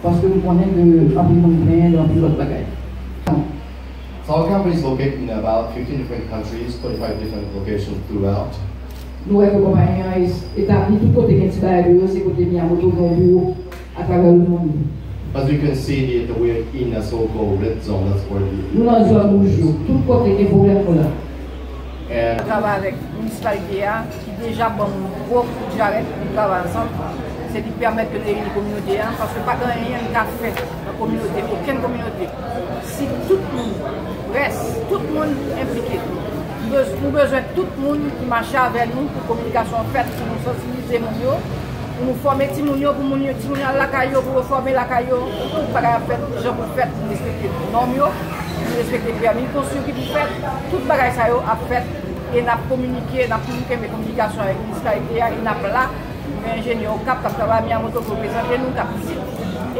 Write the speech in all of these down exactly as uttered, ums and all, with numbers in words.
Paske nou konnen ke anpil moun plenyen de anpil lòt bagay. So our company is located in about fifteen different countries, twenty-five different locations throughout. Nou wè ke konpayi an es- etabli tout kote gen ti bagay de yo, se kote Miyamoto gen yon biwo atravè lemonn. As you can see here, that we're in a so-called red zone. That's where the Nou nan zòn wouj yo. Tout kote gen pwoblèm nou la. And Travay avèk minisipalite a ki deja ban m gwo kout jarèt pou n travay ansanm. Se li k pèmèt ke n reyini kominote a, paske pa gen anyen n ka fè nan kominote, okenn kominote, si tout moun, près, tout moun enplike. Nou bez- nou bezwen tout moun ki mache avè nou pou kominikasyon an fèt, pou nou sansibilize moun yo, pou nou fòme timoun yo, pou moun yo, timoun yo al lakay yo, pou yo fòme lakay yo, pou tout bagay ap fèt jan pou l fèt, pou n respekte nòm yo, pou n respekte pèmi konstwi ki pou fèt, tout bagay sa yo ap fèt e n ap kominike, n ap toujou kenbe kominikasyon avèk minisipalite a e n ap la. Nou gen enjenyè Okap k ap travay, Miyamoto k reprezante nou, k ap vizit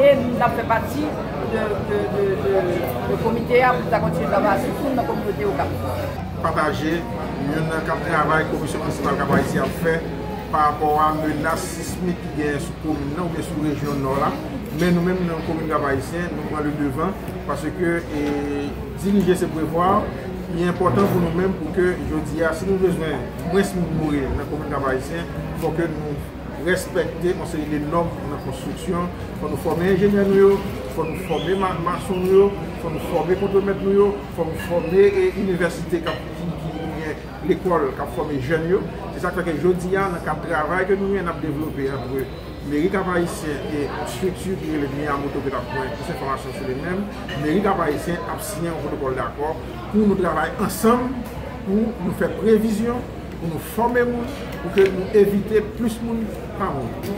e n ap fè pati de, de, de, de, de komite a pou n ta kontinye travay sou tout nan kominote Okap. Pataje youn k ap travay Komisyon Minisipal Cap Haïtien ap fè pa rapò a menas sismik ki genyen sou komin nan oubyen sou rejyon nò la. Men nou menm nan komin Cap Haïtien, nou pran le devan paske e, dirije se prevwa. Li enpòtan pou nou menm pou ke jodi a, si nou bezwen mwens moun mouri nan komin Cap Haïtien, fò ke nou respekte yon seri de nòm nan konstriksyon. Fò nou fòme enjenyè nou yo, fò nou fòme ma- mason nou yo, fò nou fòme kontwemèt nou yo, fò nou fòme e, inivèsite k ap ki, ki, oubyen lekòl k ap fòme jèn yo. Se sa k fè ke jodi a, nan kad travay ke nou gen, n ap devlope ant Meri Cap Haïtien e yon estrikti ki rele Miyamoto ke n ap pran plis enfòmasyon sou li menm. Meri Cap Haïtien ap siyen yon pwotokòl dakò pou nou travay ansanm, pou nou fè previzyon, pou nou fòme moun, pou ke nou evite plis moun pa mouri.